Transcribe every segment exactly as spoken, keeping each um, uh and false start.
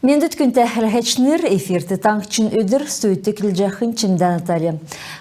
Мендвт, күндтә хәләһәчнр! Эфирт «Таңһчин өдр», студьд көдлҗәхнь Чимдә Наталья.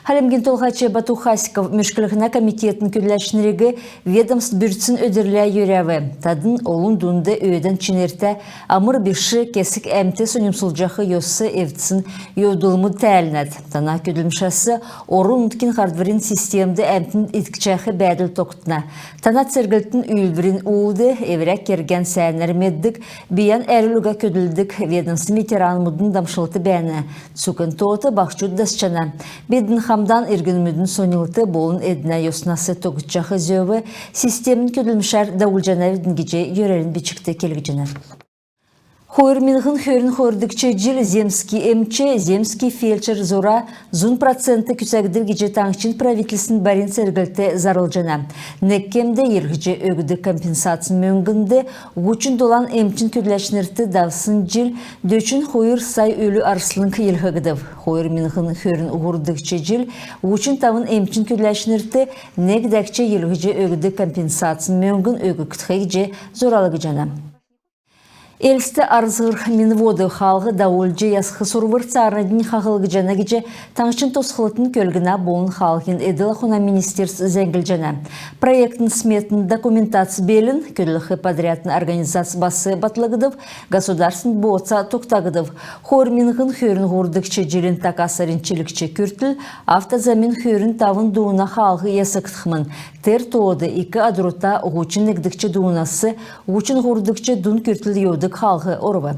Хальмгин Толһач Бату Хасиков мөшклһнә комитетин көдләчнриг ведомств бүрдсн өдрлә йөрәв. Тадн олн дунд өөдән чинртә, амр биш кесг әмт соньмсулҗах йос эвдсн йовдлмуд тәәлнәт. Тана көдлмшәс орн-нутгин һардврин системд әмтн иткҗәх бәәдл тогтна. Тана церглтин үүлдврин уулд эврә кергән сәәнәр меддг, бийән әрвлл уга көдлдг ведомствин ветеранмудын дамшлт бәәнә. Цуг эн тоот баһчуд дасчана. Бидн хамдан иргнмүдин соньмсулт болн эднә йоснас тогтҗах зөв системн көдлмшәр давулҗанавидн гиҗ йөрәлин бичгт келгдҗәнә. Хойр миңһн хөрн хойрдгч җил «Земский эмч», «Земский фельдшер» зура зун процент күцәгдв гиҗ таңһчин правительствин барин церглт зарлҗана. Нег кемд йилһҗ өгдг компенсацин мөңгнд һучн долан эмчин көдләчнрт давсн җил дөчн хойр сай үлү арслң йилһгдв. Хойр миңһн хөрн һурвдгч җил һучн тавн эмчин көдләчнрт нег дәкҗ йилһҗ өгдг компенсацин мөңгн өггдх гиҗ зуралгдҗана. Элст — Арзгрх — Минводов хаалһ давулҗ ясх сурвр цааранднь хаһлгдҗана гиҗ таңһчин тосхлтын, көлгнә болн хаалһин эдл-ахун министерств зәңглҗәнә. Проектн-сметн документац белн, көдлх подрядн организац бас батлгдв, государственн бооца тогтагдв. Хойр миңһн хөрн һурвдгч җилин така сарин чилгч күртл автозамин хөрн тавн дууна хаалһ ясгдхмн. Тер тоод ик адрута һучн негдгч дуунас һучн һурвдгч дун күртл йовдг хаалһ орв.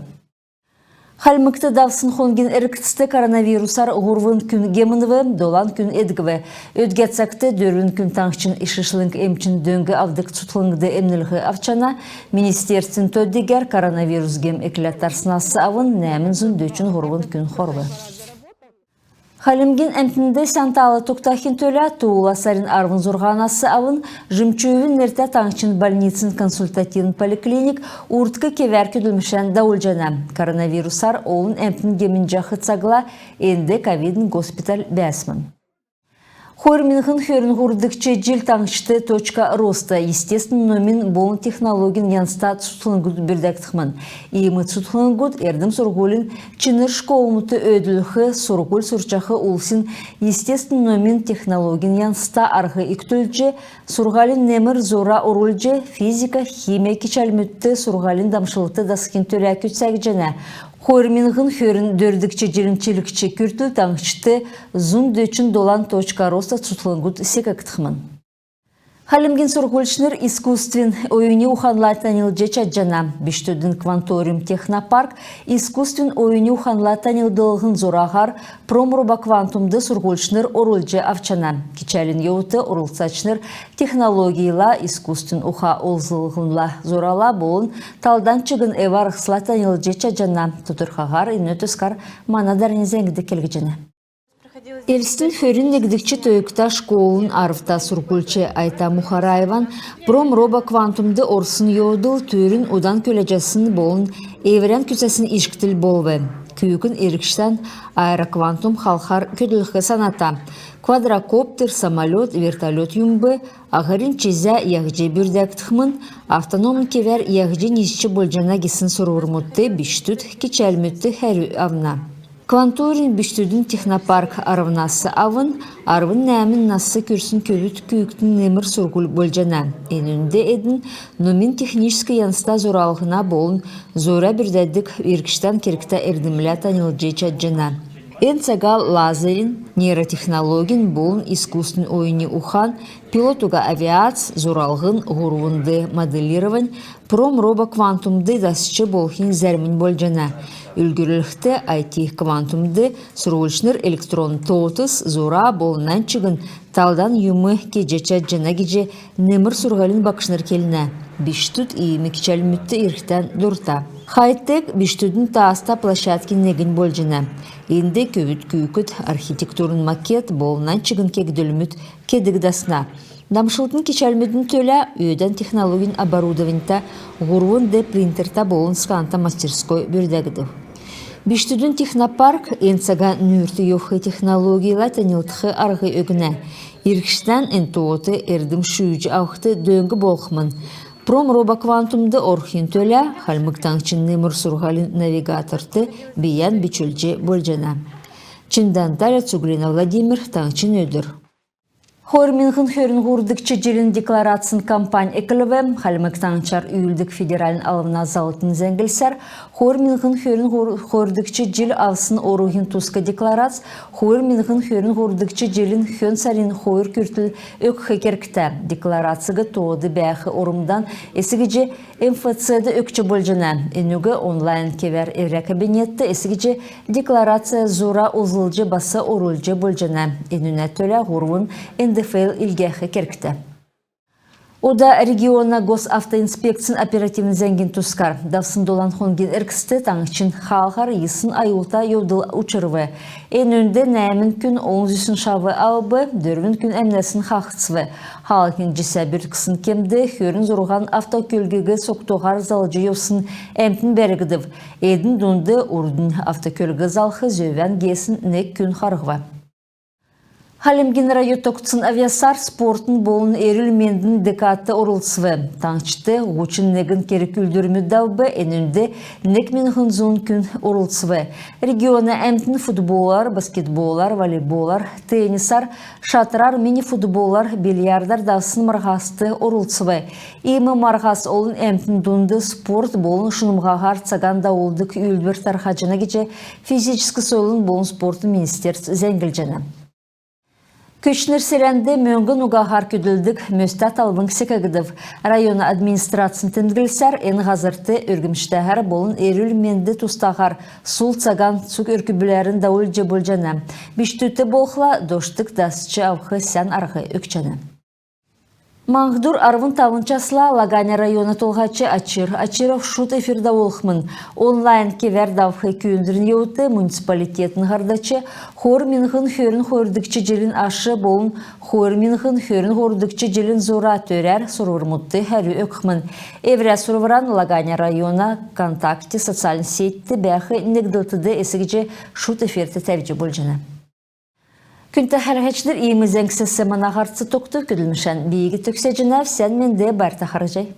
Хальмгт давсн хонгин эргцд коронавирусар һурвн күн гемнв, долан күн эдгв. Өдгә цагт дөрвн күн таңһчин шишлң эмчин дөң авдг цутхлңд эмнлһ авчана. Министерствин то-дигәр коронавирус гем экләд тарснас авн нәәмн зун дөчн һурвн күн хорв. Хальмгин әмтнд сән таал тогтахин төлә туула сарин арвн зурһанас авн Жемчуевин нертә таңһчин больницин консультативн поликлиник урдк кевәр көдлмшән давулҗана. Коронавирусар олн әмтн гемнҗәх цагла энд ковидн госпиталь бәәсмн. Хойр миңһн хөрн һурвдгч җил таңһчд «Точка роста» естественн номин болн технологин янзта цутхлңгуд бүрдәгдхмн. Иим цутхлңгуд эрдм-сурһулин чинр школмудт өөдлүлх, сурһуль сурчах улсин естественн номин, технологин янзта арһ икдүлҗ, сурһулин немр зура орулҗ, физика, химия кичәлмүдт сурһулин дамшлт дасхин төлә күцәгдҗәнә. Хойр миңһн хөрн дөрвдгч җилин чилгч күртл таңһчд зун дөчн долан «Точка роста» цутхлңгуд секгдхмн. Хальмгин сурһульчнр искусственн оюни уханла таньлдҗ чадҗана. Бичкдүдин «Кванториум» технопарк искусственн оюни уханла таньлдлһн зураһар «Промробоквантумд» сурһульчнр орулҗ авчана. Кичәлин йовудт орлцачнр технологийла, искусственн уха олзллһнла зурала болн талдан чигн эв-арһсла таньлдҗ чадҗана. Тодрхаһар энүнә тускар мана дарани зәңгд келгдҗәнә. Элстин хөрн негдгч тойгта школын арвта сурһульч Айта Мухараеван «Промробоквантумд» орсн йовдл түрүн удан күләҗәсн болн эврән күцәсн ишкдл болв. Күүкн иргчдән аэроквантум халхар көдлх саната. Квадрокоптер, самолёт, вертолёт юмб, аһрин чизә яһҗ бүрдәгдхмн, автономн кевәр яһҗ нисҗ болҗана гисн сурврмудт бичкдүд кичәлмүдт хәрү авна. «Кванториум» бичкдүдин технопарк арвнас авн арвн нәәмн нас күрсн көвүд күүкдин немр сурһуль болҗана. Энүнд эдн номин-техническ янзта зуралһна болн зура бүрдәдг иргчдән кергтә эрдмлә таньлдҗ чадҗана. Эн цагла лазерин, нейротехнологин болн искусственн оюни ухан, пилот уга авиац, зуралһн, һурвн дэ моделировань «Промробоквантумд» дасч болхин зәрмнь болҗана. Үлгүрлхд, «Айти квантумд» сурһульчнр электронн тоотс, зура болн нань чигн талдан юм кеҗ чадҗана гиҗ немр сурһулин багшнр келнә. Бичкдүд иим кичәлмүдт ирхдән дурта. «Хай-тек» бичкдүдин тааста площадкин негнь болҗана. Энд көвүд күүкд архитектурн макет болн нань чигн кегдлмүд кедг дасна. Дамшлтын кичәлмүдин төлә өөдән технологин оборудованьта, һурвн дэ принтерта болн сканта мастерской бүрдәгдв. Бичкдүдин технопарк эн цага нүүрт йовх технологийла таньлдх арһ өгнә. Иргчдән эн тоот эрдм шүүҗ авхд дөң болхмн. Промробоквантумд орхин төлә Хальмг Таңһчин немр сурһулин навигаторт бийән бичүлҗ болҗана. Чиндан Таля, Цуглина Владимир, «Таңһчин өдр». Хойр миңһн хөрн һурвдгч җилин декларацин кампань эклв. Хальмг Таңһчар үүлддг федеральн алвна заллтын зәңглсәр, хойр миңһн хөрн һурвдгч җил авсн оруһин туск декларац хойр миңһн хөрн һурвдгч җилин хөн сарин хойр күртл өгх кергтә. Декларациг тоод бәәх ормдан эс гиҗ МФЦ-д өгч болҗана. Энүг онлайн кевәр эврә кабинетт эс гиҗ декларация зура олзлҗ бас орулҗ болҗана. Энүнә төлә һурвн НДФЛ илгәх кергтә. Ода региона Госавтоинспекцин оперативн зәңгин тускар. Давсн долан хонгин эргцд таңһчин хаалһар йисн аюлта йовдл учрв. Энүнд нәәмн күн олн зүсн шав авв, дөрвн күн әмнәсн хаһцв. Хаалһин җисә бүртксн кемд хөрн зурһан автокөлгиг согтуһар залҗ йовсн әмтн бәргдв. Эдн дунд урднь автокөлг залх зөвән геесн нег күн харһв. Хальмгин район тогтсн авъясар спортын болн эрүл-мендин декадт орлцв. Таңһчд һучн негн керг-үүлдврмүд давв, энүнд нег миңһн зун күн орлцв. Региона әмтн футболар, баскетболар, волейболар, теннисар, шатрар, мини-футболар, бильярдар давсн марһаст орлцв. Иим марһас олн әмтн дунд спорт болн шунмһаһар цаган давулдг үүлдвр тархаҗана гиҗ физическ сойлын болн спортын министерств зәңглҗәнә. Көтчнр селәнд мөңгн угаһар көдлдг мөстә талвң секгдв. Района администрацин темдглсәр, эн һазрт өргмҗтәһәр болн эрүл-менд тустаһар сул цаган цуг өрк-бүләрн давулҗ болҗана. Бичкдүдт болхла дошдг дасч авх сән арһ өгчәнә. Маңһдур арвн тавн часла Лаганя района толһач Ачир Ачиров шуд эфир давулхмн. Онлайн кевәр давх күүндврин йовудт муниципалитетин һардач хойр миңһн хөрн хойрдгч җилин аш болн хойр миңһн хөрн һурвдгч җилин зура төрәр сурврмудт хәрү өгхмн. Эврә сурвран Лаганя района ВКонтакте социальн сетьд бәәх негдлтд эс гиҗ шуд эфирт тәвҗ болҗана. Күндтә хәләһәчнр, иим зәңгсәс мана һарц тогтв. Көдлмшән би төгсәҗәнәв. Сән менд, байрта харһий.